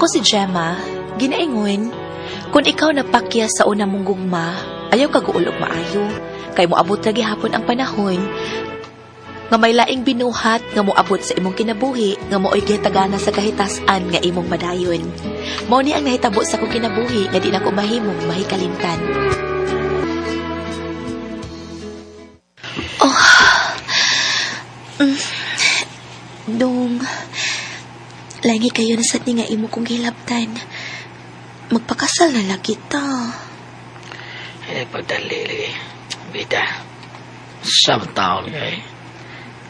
Ako si Gemma, ginaingon, kung ikaw napakya sa una mong gugma, ayaw ka guol og maayo. Kay moabot ra gihapon ang panahon nga may laing binuhat nga moabot sa imong kinabuhi nga maoy gitagana sa kahitasan nga imong madayon. Mao ni ang nahitabo sa akong kinabuhi nga di nako mahimong mahikalimtan. Oh. Dong, lagi kayo na sad ni nga imo kong gilabtan. Magpakasal na lang kita. Ay, pagdali lagi. Bida. Sa taon kay.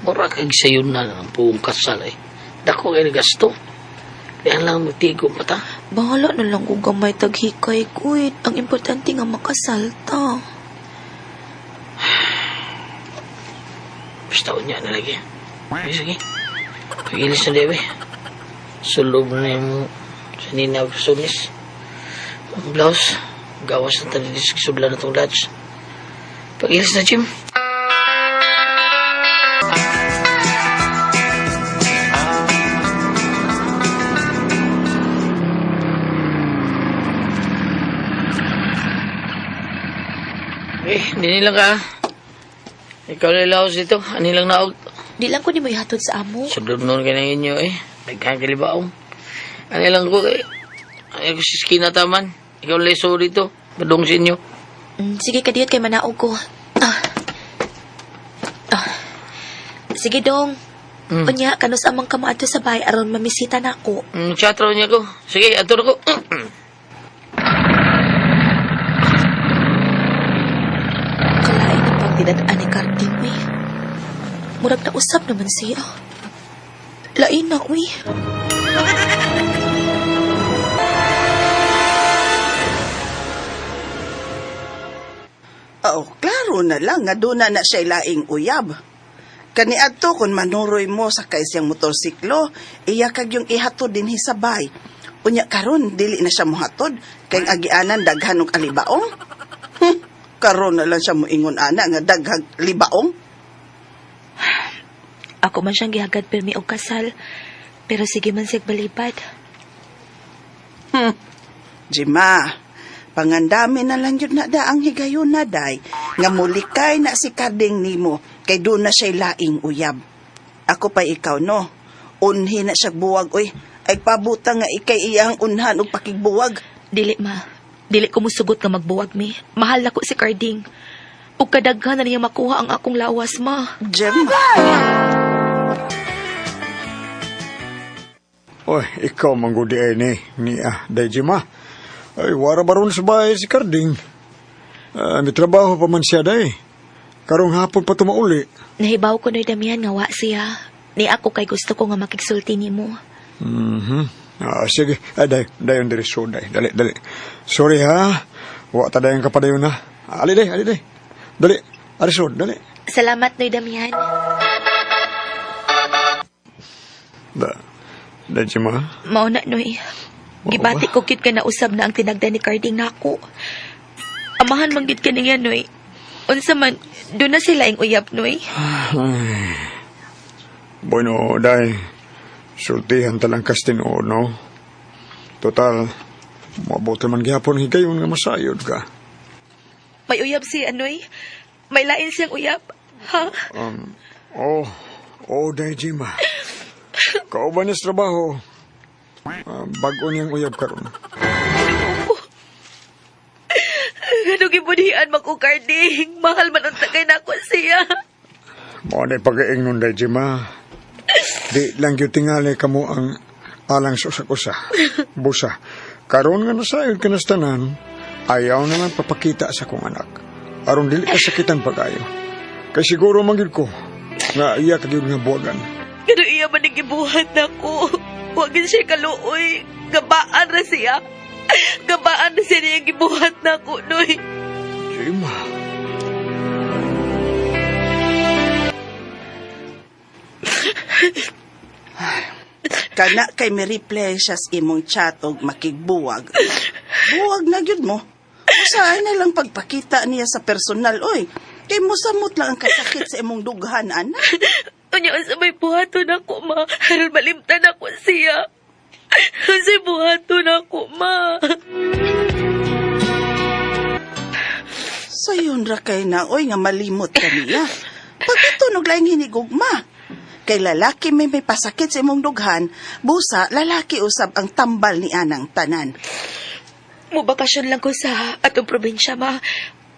Mura kag sayo na ang buong kasal eh. Dako kay gasto. Kaya lang magtigo pa ta. Bahala na lang kung gamay taghikay kuit. Ang importante nga makasal ta. Basta unya na lagi. Ay, sige. Pagilis na dewe. Sulob na yung sa nina sunis. Ang blouse. Gawas na talilis sudla na itong lodge. Pagilis na, Jim. Eh, hindi lang ka. Ikaw lilaos dito. Anilang naog. Di lang ko ni mo ihatod sa amo. Sudod noon ka na inyo eh. Daghang kalibaong. Ano lang ko eh. Ay ko si Skina taman. Ikaw leso dito. Badong sa inyo. Sige kadiyot kay manaog ko. Ah. Ah. Sige dong. Unya kanus amang ka moadto sa bahay aron mamisita nako. Chat raw niya ko. Sige, ato na ko. Kalain na pang dinadaan ni Carding, uy. Murag na usap naman siya. Lain na, uy. Oo, klaro na lang nga doon na na siya laing uyab. Kaniadto kung manuroy mo sa siyang motorsiklo, iya kag yung ihatod dinhi sa bay. Unya karon dili na siya mohatod kay ang agianan daghan og alibaong. Karon na lang siya moingon ana nga daghang libaong. Ako man siyang gihagad pirmi og kasal. Pero sige man siyag balibad. Jima, pangandami na lang yun na da ang higayon na day, nga mulikay na si Karding nimo, kay doon na siya'y laing uyab. Ako pa ikaw, no? Unhi na siya buwag, oy. Ay pabuta nga ikay iyang unhan og pakigbuwag. Dili ma. Dili ko musugot nga magbuwag mi. Mahal nako si Carding. Ug kadaghan na niya makuha ang akong lawas, ma. Gemma. Oy, ikaw manggudi ay ni, ni ah, day Jima. Ay, wara baron sa bahay si Carding. Ah, may trabaho pa man siya day. Karong hapon pa tumauli. Nahibaw ko no'y damihan nga wa siya. Ni ako kay gusto ko nga makigsulti nimo. Ah, sige. Ay, day, dayon diri so day. Dali, dali. Sorry ha. Wa ta dayon kapadayon ha. Ali day, ali day. Dali. Ali so, dali. Salamat no'y damihan. Da, day Jima. Mao na noy. Gibati ko gyud ka nausab na ang tinagda ni Carding nako. Amahan man gyud ka niya noy. Unsa man do na sila ing uyab noy. Ay. Bueno, day. Sultihan talang kas tinuod, no? Total, mabuti man gihapon higayon nga masayod ka. May uyab siya noy. May lain siyang uyab. Ha? Oh, oh, day Jima. Kauban niya sa trabaho. Ah, bago niyang uyab karon. Ano gibunihan man ko Carding? Mahal man ang tagay nako siya. Mao na pag-iing nun, day Jima. Di lang gyud tingali kamo ang alang sa usa-usa. Busa, karon nga nasayod ka nas tanan, ayaw na lang papakita sa kong anak. Aron dili ka sakitan pag-ayo. Kay siguro man gyud ko nga iya ka gyud nga buwagan. Pero iya man ang gibuhat nako. Huwag yun siya kaluoy. Gabaan ra siya. Gabaan ra siya niya gibuhat nako, Noy. Jima. Kana kay mi-reply siya sa imong chat og makigbuwag. Buwag na gyud mo. Usahay na lang pagpakita niya sa personal, oy. Kay mosamot lang ang kasakit sa imong dughan, anak. Unya sa may buhaton ako, ma. Aron malimtan ako siya. Unsay buhaton ako, ma? Sayon ra kay na, oy, nga malimot ka niya. Pagkatunog lang hinigugma. Kay lalaki may may pasakit sa imong dughan, busa lalaki usab ang tambal ni anang tanan. Mubakasyon lang ko sa atong probinsya, ma.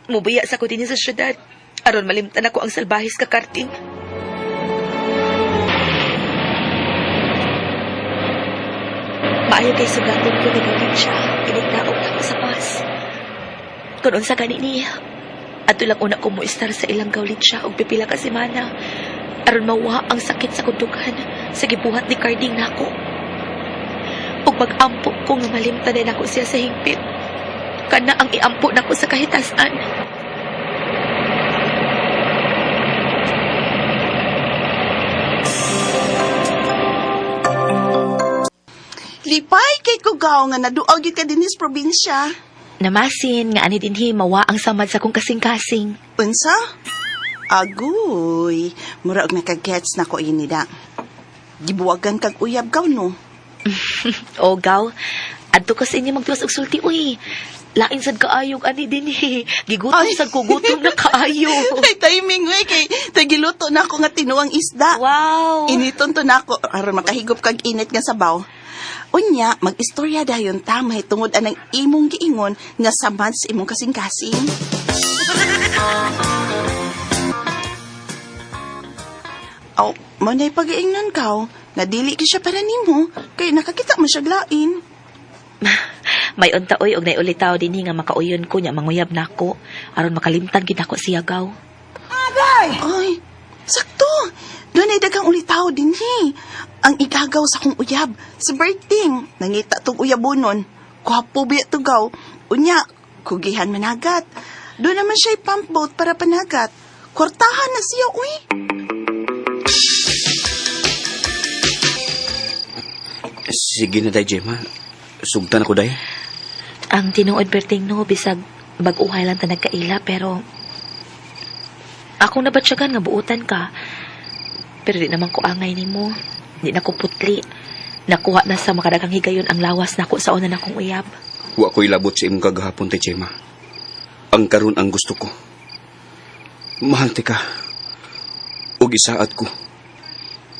Mubiya sa ko dinhi sa syudad. Aron malimtan ako ang salbahis ka karting. Maayo kay sugaton ko nagawin siya. Inignaog na ako sa bus. Kung unsa gani niya. Ato lang una ko mo-istar sa ilang gawlin siya og pipila ka semana. Aron mawa ang sakit sa kudughan sa gibuhat ni Carding nako. Ug mag-ampo ko nga malimtan din ako siya sa hingpit. Kana ang iampo nako sa kahitasan. Lipay kay kugaw nga naduaw gyud ka dinhi sa probinsya. Namasin nga ani dinhi mawa ang samad sa kong kasing-kasing. Unsa? Agoy, mura og nakagets na ko ini da. Gibuwagan kag uyab gaw no. O gaw, adto ka sa inyo magtuwas og sulti uy. Lain sad kaayog ani dinhi. Gigutom Ay. sad ko gutom na kaayo. Ay timing we kay tagiluto na ako nga tinuang isda. Wow. Initon to na ako aron makahigop kag init nga sabaw. Unya, mag-istorya dayon ta mahitungod anang imong giingon nga samad sa imong kasing-kasing. Aw, manay pag-iingnan kaw, nga dili ki siya para nimo, kay nakakita man siya lain. May unta oy og naiulitaw dinhi nga makauyon ko nya manguyab nako aron makalimtan gid ako siya gaw. Ay, sakto. Doon ay daghang ulitaw dinhi. Ang igagaw sa akong uyab, si Berting. Nangita tong uyabonon. Kwapo biya tugaw. Unya, kugihan managat. Doon naman siya pump boat para panagat. Kwartahan na siya, uy. Sige na, Day Gemma. Sugtan ako, Day. Ang tinuod Berting no bisag bag-uhay lang ta nagkaila pero akong nabatsyagan nga buutan ka. Pero di naman ko angay nimo. Di na ko putli. Nakuha na sa makadagang higayon ang lawas nako sa una nakong uyab. Wa ko'y labot sa imong kagahapon, Day Gemma. Ang karon ang gusto ko. Mahal ti ka. Ug isaad ko.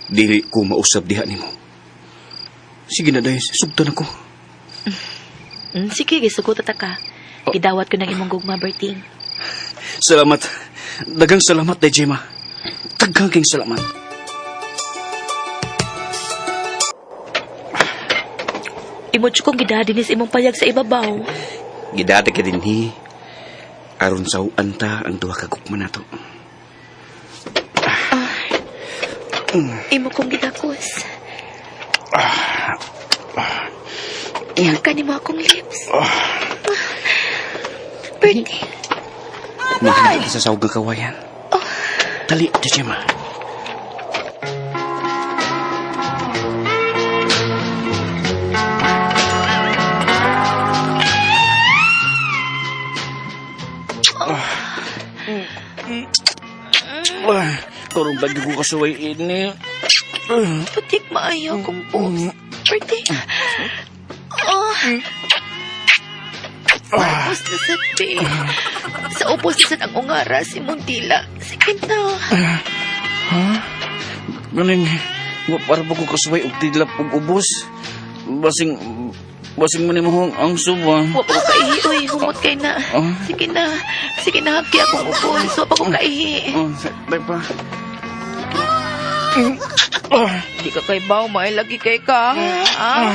Dili ko mausab diha nimo. Sige na, Day. Sugtan ako. Sige, gisugot ta ka. Gidawat ko ng imong gugma, Berting. Salamat. Dagang salamat, Day Gemma. Daghang king salamat. Imod kong gidadinis imong payag sa ibabaw. Gidati ka dinhi. Aron sa ta ang duha ka gugma nato. Imo kong gidakos. Iyakan nimo akong lips. Berting. Mahalagi sa sawag nga kawayan. Dali, Day Gemma. Karong lagi ko kasuway ini. Putik maayo akong boobs. Berting. Oh. Ubos na sad, babe. Sa ubos na sad ang ungara si Montila. Sige na. Ganing, para pa ko kasuway og tidlap og ubos. Basing, basing man mo ang suba. Wa pa ko kaihi. Uy, humot kay na. Ah. Sige na. Sige na, hapki akong ubos. Wa pa ko kaihi. Oh, day pa. Di ka kay baw, may lagi kay ka. Ah?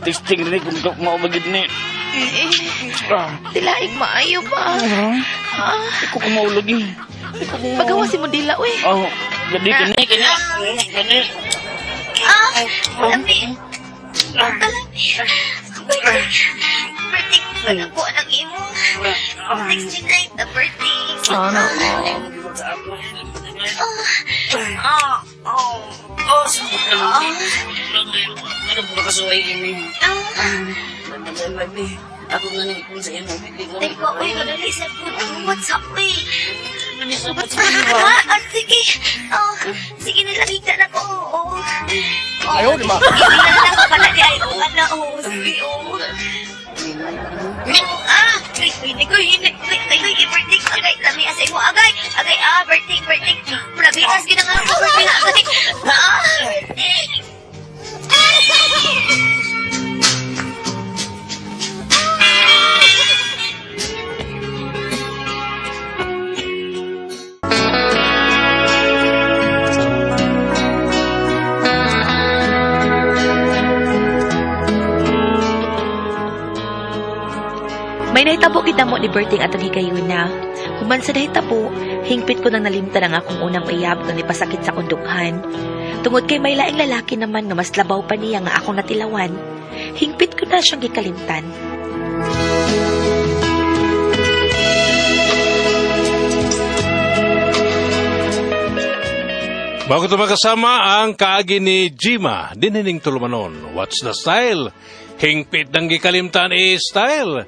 Testing rin kung maubagid ni. Eh, Tilaig maayo pa. Ah, Ikaw ko maulagi. pagawa si Mundila, uy. Oh, gani gani gani. Gani. Ah, lami. Alami. Birthday ko na po ang imo. 69 na birthday. Ano? Ah, Oh, sabot na lang. Ano po kasuway ini? ah. Ako nga nang ipon sa imo. Teka, uy, kadali sa po. What's up, uy? Gani sabot sa Ah, ah, sige. Oh, sige, nalagita na ko. Oh. Ayaw, di ba? Sige na lang. Pala di ay, oh, ala, oh, sige, oh. Ah, ay, hindi ko, hindi, ay, ay, ay, birthday, agay, lami, asa mo, agay, agay, ah, birthday, birthday, Prabitas, ginanga ko, birthday, agay, ah, birthday. May nahitabo kita mo ni Berting atong higayuna. Human sa nahitabo, hingpit ko nang nalimtan ang akong unang uyab nga nipasakit sa kundukhan. Tungod kay may laing lalaki naman nga mas labaw pa niya nga akong natilawan, hingpit ko na siyang gikalimtan. Bago ito makasama ang kaagi ni Jima, dinining tulumanon. What's the style? Hingpit ng gikalimtan is style.